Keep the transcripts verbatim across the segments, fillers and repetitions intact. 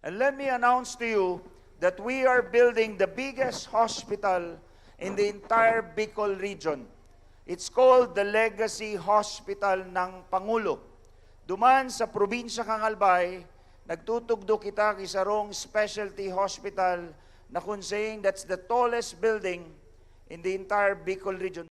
And let me announce to you that we are building the biggest hospital in the entire Bicol region. It's called the Legacy Hospital ng Pangulo. Duman sa probinsya kan Albay, nagtutugdo kita ki sarong specialty hospital na kun saying that's the tallest building in the entire Bicol region.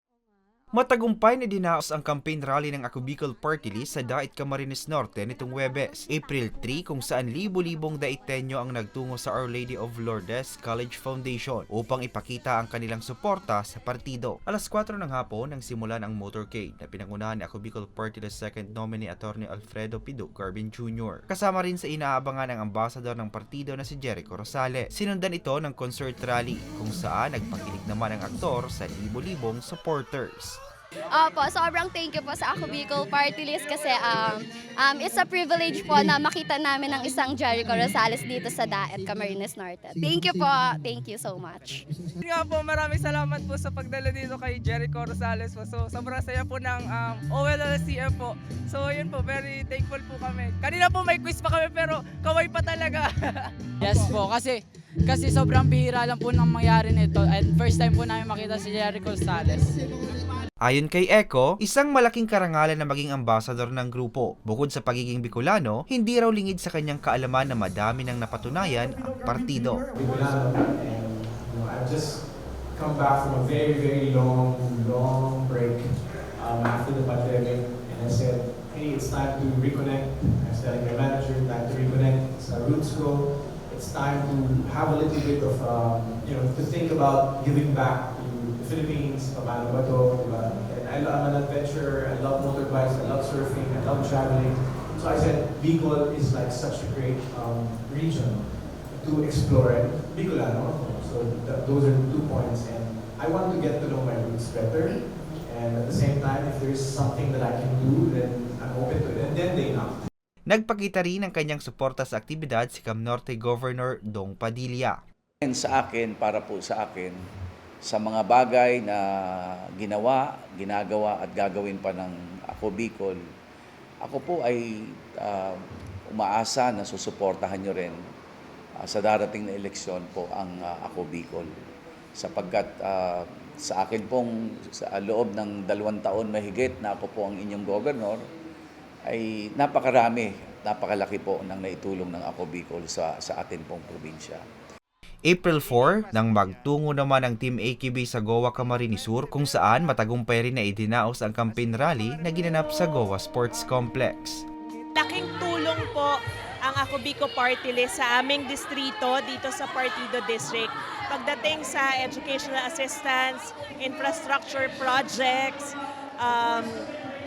Matagumpay na dinaos ang campaign rally ng Ako Bicol Party List sa Dait Camarines Norte nitong Huwebes, April three, kung saan libo-libong Daitenyo ang nagtungo sa Our Lady of Lourdes College Foundation upang ipakita ang kanilang suporta sa partido. Alas kwatro ng hapon nang simulan ang motorcade na pinangunahan ni Ako Bicol Party List Second Nominee Attorney Alfredo Pido Garbin Junior. Kasama rin sa inaabangan ang ambasador ng partido na si Jericho Rosales. Sinundan ito ng concert rally, kung saan nagpakilig naman ang aktor sa libo-libong supporters. Opo, sobrang thank you po sa Ako Bicol Party List kasi um, um, it's a privilege po na makita namin ang isang Jericho Rosales dito sa Daet, Camarines Norte. Thank you po. Thank you so much. Yun nga po, maraming salamat po sa pagdala dito kay Jericho Rosales po. So, sobrang saya po ng um, O L L C M po. So, yun po, very thankful po kami. Kanina po may quiz pa kami pero kaway pa talaga. Yes po, kasi kasi sobrang bihira lang po nang mangyari nito and first time po namin makita si Jericho Rosales. Ayon kay Eco, isang malaking karangalan na maging ambasador ng grupo. Bukod sa pagiging Bicolano, hindi raw lingid sa kanyang kaalaman na madami nang napatunayan ang partido. Bicolano, and you know, I've just come back from a very, very long, long break um, after the pandemic, and I said, hey, it's time to reconnect. I was telling my manager, time to reconnect sa roots ko. It's time to have a little bit of, um, you know, to think about giving back to the Philippines, paano ba to, diba? And I, I'm an adventurer, I love motorbikes, I love surfing, I love traveling. So I said, Bicol is like such a great um, region to explore it. Bicolano ako. So th- those are the two points. And I want to get to know my roots better. And at the same time, if there's something that I can do, then I'm open to it. And then they knocked. Nagpakita rin ng kanyang suporta sa aktibidad si Cam Norte Governor Dong Padilla. Sa akin, para po sa akin, sa mga bagay na ginawa, ginagawa at gagawin pa ng Ako Bicol, ako po ay uh, umaasa na susuportahan nyo rin uh, sa darating na eleksyon po ang uh, Ako Bicol. Sapagkat uh, sa akin pong sa loob ng dalawang taon mahigit na ako po ang inyong governor, ay napakarami, napakalaki po ng naitulong ng Ako Bicol sa, sa atin pong probinsya. April four, nang magtungo naman ang Team A K B sa Goa Camarines Sur, kung saan matagumpay rin na idinaos ang campaign rally na ginanap sa Goa Sports Complex. Laking tulong po ang Ako Bicol Party List sa aming distrito dito sa Partido District. Pagdating sa educational assistance, infrastructure projects, um,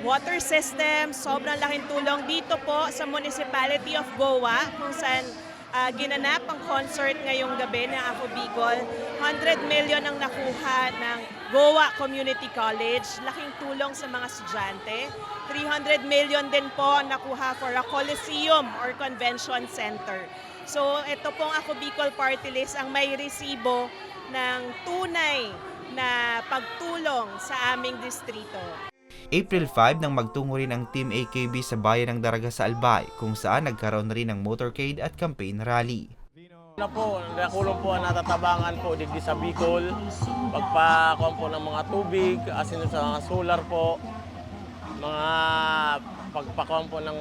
water system, sobrang laking tulong dito po sa Municipality of Goa kung saan uh, ginanap ang concert ngayong gabi ng Ako Bicol. Hundred million ang nakuha ng Goa Community College. Laking tulong sa mga estudyante. Three hundred million din po ang nakuha for a Coliseum or Convention Center. So ito pong Ako Bicol Party List ang may resibo ng tunay na pagtulong sa aming distrito. April five nang magtungo rin ang Team A K B sa bayan ng Daraga sa Albay, kung saan nagkaroon rin ng motorcade at campaign rally. Na po, nakulong po ang natatabangan po digdi sa Bicol. Pagpakuan po ng mga tubig, asin sa mga solar po, mga pagpakuan po ng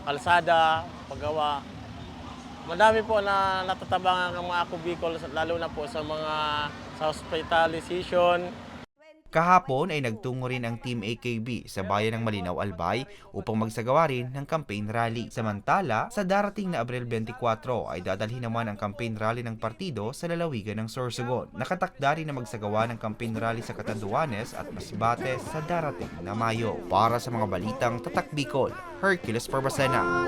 kalsada, paggawa. Madami po na natatabangan ng mga Ako Bicol, lalo na po sa mga sa hospitalization. Kahapon ay nagtungo rin ang Team A K B sa bayan ng Malinaw, Albay upang magsagawa rin ng campaign rally. Samantala, sa darating na Abril twenty-four ay dadalhin naman ang campaign rally ng partido sa lalawigan ng Sorsogon. Nakatakda rin na magsagawa ng campaign rally sa Catanduanes at Masbate sa darating na Mayo. Para sa mga balitang Tatak Bicol, Hercules Parbacena.